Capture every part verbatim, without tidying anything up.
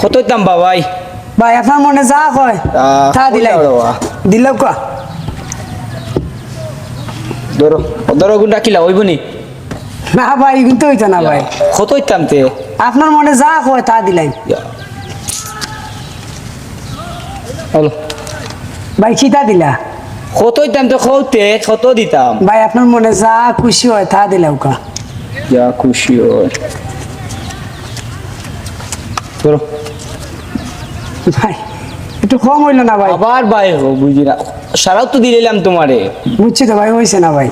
কত দিতাম বা ভাই? ভাই, আপনার মনে যা কয়, আহ, তা দিলাই। কইলাও রে বা। দিলাও কা? ধরো, ধরো, গুন্ডা কিলা অইবো নি? না ভাই, কিন্তু অইতো না ভাই। কত দিতাম তে? আপনার মনে যা কয়, তা দিলাই। ইয়া। হ্যালো। ভাই, কিতা দিলা? কত দিতাম তে কও তে, কত দিতাম? ভাই, আপনার মনে যা খুশি হয়, তা দিলাও কা। যা খুশি হয়। ধরো। ভাই, একটু কম অইলো না ভাই? আবার ভাই হো, বুঝি না। সারাও তো দিলাইলাম তোমারে। বুঝছি তো ভাই, অইছে না ভাই।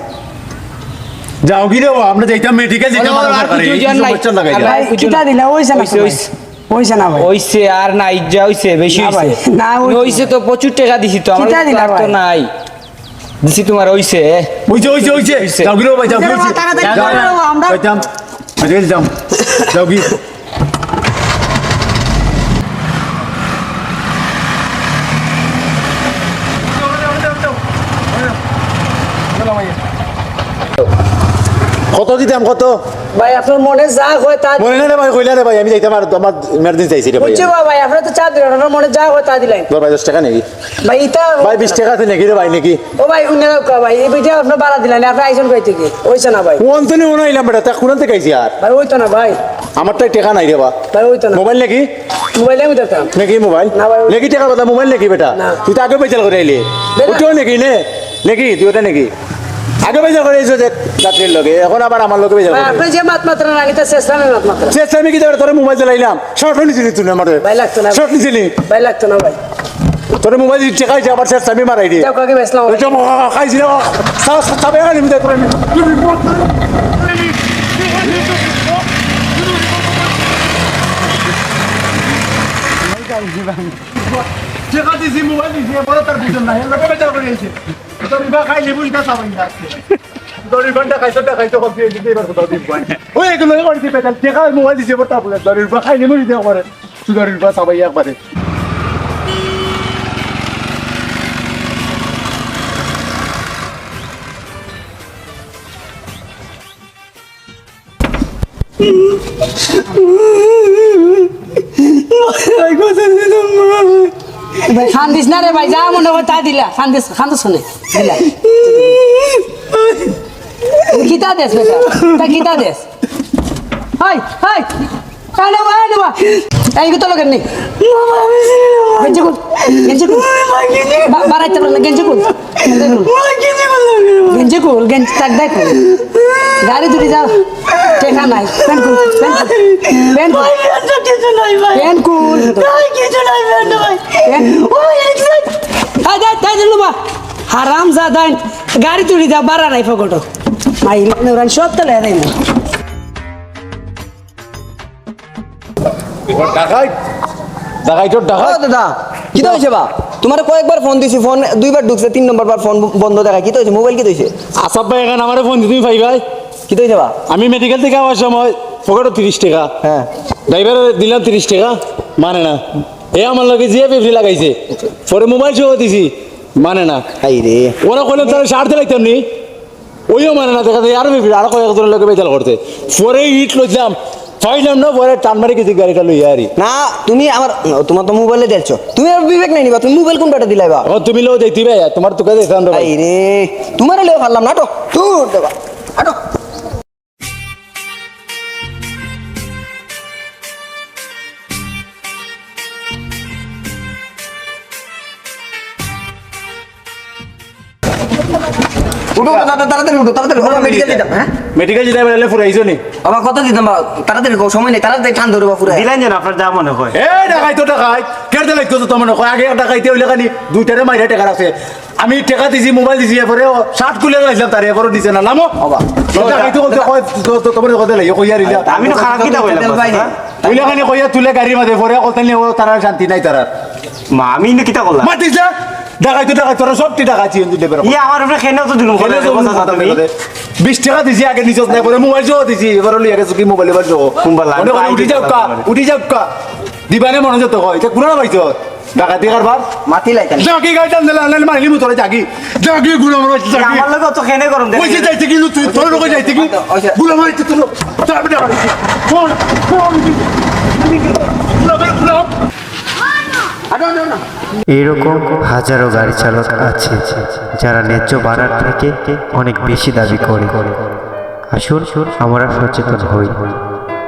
যাও গি রে বা, আমরা যাইতাম মেডিকেল, যাইতাম বলো, আর কিছু জন নাই। সমস্যা লাগাই আর যায়। ভাই, কিছু কিতা না। দিলা? অইছে না অইছে, তো ভাই। অইছে। অইছে না ভাই। অইছে আর নাই, যা অইছে, বেশি না অইছে। ভাই, না অইছে। অইছে তো প্রচুর টেকা দিছি তো, আমার কিতা দিলা আর তো ভাই? নাই। দিছি তোমার, অইছে। অইছে, অইছে, অইছে। অইছে। যাও গি রে ভাই, যাও গি, অইছে। তাড়াতাড়ি যাও। করো, আমরা যাইতাম। আরে, যাও। যাও গি। কত দিতাম, কত? ভাই, আপনার মনে যা হয় তা মনে না রে ভাই, কইলা রে ভাই, আমি যাইতাম আর আমার emergency আইছি রে ভাই। বুঝছি বা ভাই, আপনার তো চা দিলেন, আপনার মনে যা হয় তা দিলেন। তোর ভাই দশ টাকা নেই? ভাই, ইটা ভাই, বিশ টাকা আছে নাকি রে ভাই, নাকি? ও ভাই, উনি রাখো ভাই, এই ভিডিও আপনার বাড়া দিলেন, আপনি আইসন কই থেকে? অইছে না ভাই। কোন তো নিয়ে আইলাম বেটা, তা কোন থেকে আইছি আর? ভাই, অইতো না ভাই। আমার তো টেকা নাই রে বা। ভাই, অইতো না। মোবাইল নাকি? মোবাইলে আমি দিতাম। নাকি মোবাইল? না ভাই, অইতো নাকি টেকা কথা মোবাইল নাকি বেটা? না। তুই তো আগে পয়সা করে আইলি। বেটা। ওটাও নাকি নে? নাকি? তুই ওটা নাকি? আগে পয়সা করে আইছো যে যাত্রীর লগে, এখন আবার আমার লগে পয়সা ভাই, করে। আপনি যে মাত মাত্রা না, এটা শেষ নামে মাত মাত্রা। শেষ আমি কি জানি, তোরে মোবাইল চালাইলাম, শর্ট নিছিলি তুই আমারে। ভাই, লাগতো না। শর্ট নিছিলি। ভাই, লাগতো না ভাই। তোরে মোবাইল দিতে টেকা হইছে, আবার শেষ আমি মারাই রে। যাও, কাকে বেচলাম? ওই যে মা-, খাইছি রে, মা। সা-, সা-, সাবে আনি মিটাই তোরে আমি। টেকা দিছি, মোবাইল দিছি, এরপরে তার বুঝন নাই। এর লগে বেচার করে আইছে। তোর ইবা খাইলি বুঝ না, সাবাই না। তোর ইবানটা খাইছো, টা খাইছো, কম দিয়ে দিতে এবার কোথাও দিন পাই। ওই এগুলো করে দিবে, তাহলে টেকা মোবাইল দিছে, এবার তা বলে, তোর ইবা খাইলি বুঝ না করে। সুদারুর পা সাবাই একবারে। ভাই, কান্দিস না রে ভাই, যা মনে হয় তা দিলা। কান্দিস, কান্দিস শুনে দিলা। কিতা দেস বেটা? তা কিতা দেস? Hi, hi. আরে বাবা, আরে বাবা। এই, ইগু তো লগের নেই। মামা, আমি ছিলাম। গেঞ্জি খুল, গেঞ্জি খুল। মামা, গেঞ্জি খুল। বা-, বাড়াইতে পারলে গেঞ্জি খুল। গেঞ্জি খুল। মামা, গেঞ্জি খুল, গেঞ্জি খুল। গেঞ্জি খুল, গেঞ্জি তাক দেখ। গাড়ি তুলি যাও। টেকা নাই। প্যান্ট খুল, প্যান্ট খুল। প্যান্ট খুল। ভাই, প্যান্ট তো কিছু নাই, ভাই। প্যান্ট খুল। ভাই, কিছু নাই, প্যান্ট ভাই। প্যান্ট। ওই, এক সেকেন্ড। এই, এই, এই, এই, লুবা। হারাম জাদাইন। গাড়ি তুলি যাও, বাড়া নাই ফকটো। মাই, মানে, ওরা সব তো লেয়া দেয় না। ডাকাইত? ডাকাইতর ডাকাইত? ও দাদা, কিতা অইছে বা? তুমারে কয়েকবার ফোন দিছি, ফোন দুইবার ঢুকছে, তিন নম্বর বার ফোন বন্ধ দেখায়। কিতা অইছে? মোবাইল কিতা অইছে? আসাব ভাই, এখান আমারে ফোন দি তুমি পাইবায়। কিতা অইছে বা? আমি মেডিকেল থাকি আওয়ার সময় পকেটো তিরিশ টেকা। হ্যাঁ। ড্রাইভারে দিলাম তিরিশ টেকা, মানে না। এ আমার লগে জিয়া বেফরি লাগাইছে। পরে মোবাইল সহ দিছি, মানে না। হায় রে। ওরা কইলাম, "তাহলে শার্ট দিলাইতাম নি?" ওইও মানে না, দেখা যায় আরো বেফরি, আরো কয়েকজনের লগে বেজাল করতে। পরে ইট লইলাম, পাইলাম না, পরে টান মারি গেছি গাড়িটা লইয়া আরি। না, তুমি আমার, তুমার তো মোবাইলে দেখছো, তুমি আর বিবেক নাই নিবা, তুমি মোবাইল কোন বেটা দিলাইবা? ও, তুমি লও যাইতে ভাই, তুমার তো কাছে এখান ভাই। আই রে, তুমারে লইয়া পারলাম না, আটো, দূর দেবা, আটো। উঠো, তা-, তা-, তাড়াতাড়ি উঠো, তাড়াতাড়ি উঠো, মেডিকেল দিতাম, হ্যাঁ? মেডিকেল দিতাম, এলে ফুরাইছো নি? বাবা, কত দিতাম বাবা? তাড়াতাড়ি কও, সময় নেই, তাড়াতাড়ি টান ধরো বাবা, ফুরাই। দিলেন যেন আপনার যা মনে হয়। এ, ডাকাইত, ডাকাইত, কেন দিলে তো তোমার মনে হয়? আগে এক ডাকাইতে ওই লেখানি দুইটারে মাইরা টেকা আছে। আমি টেকা দিছি, মোবাইল দিছি, এরপরে ও শার্ট খুলে লাইছিলাম তারে, এরপরে দিছে না, নামো। বাবা। ডাকাইতে বলতে কয়, তো, তো, তোমার কথা লাগে, কইয়া রিলা। আমি তো খারাপ কিতা কইলাম, তেল পাই না। হ্যাঁ? ওই লেখানি কইয়া তুলে গাড়ির মাঝে, পরে কলতাইলে ও তারার শান্তি নাই তারার। মা, আমি ইনো কিতা করলাম? মাতিস না? ডাকাইতে, ডাকাইতে, তোরা সব তুই ডাকাইছি, এমনি ডেবের ইয়ে, আমার উপরে কেন তো দিলাম? কেন তো কথা দিলাম? বিশ টেকা দিছি আগে নিচে নাই, পরে মোবাইল সহ দিছি, এবার লইয়া গেছে কি মোবাইল এবার সহ। কুম্বালা, মনে করে আমি উঠি যাও কা, উঠি যাও কা। দিবানে মনে যত হয়, এটা কুড়া পাইছো? ডাকাতি কারবার? মাতি লাইতাম। যাও কি গাড়ি টান দিলে, আনলে মারিলি মুতরে যাগি। যাগি, গুলো মারা যাগি। আমার লগে তো কেনে গরম দেয়। ওই যে যাইতে কি, তুই তোর লগে যাইতে কি? আচ্ছা। গুলো মারিতে তোর, তোর বেটা মারিতে। শোন, শোন। এইরকম হাজারো গাড়ি চালক আছে, যারা ন্যায্য ভাড়ার থেকে অনেক বেশি দাবি করে। আসুন, আমরা সচেতন হই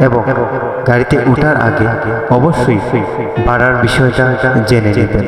এবং গাড়িতে উঠার আগে অবশ্যই ভাড়ার বিষয়টা জেনে নেবেন।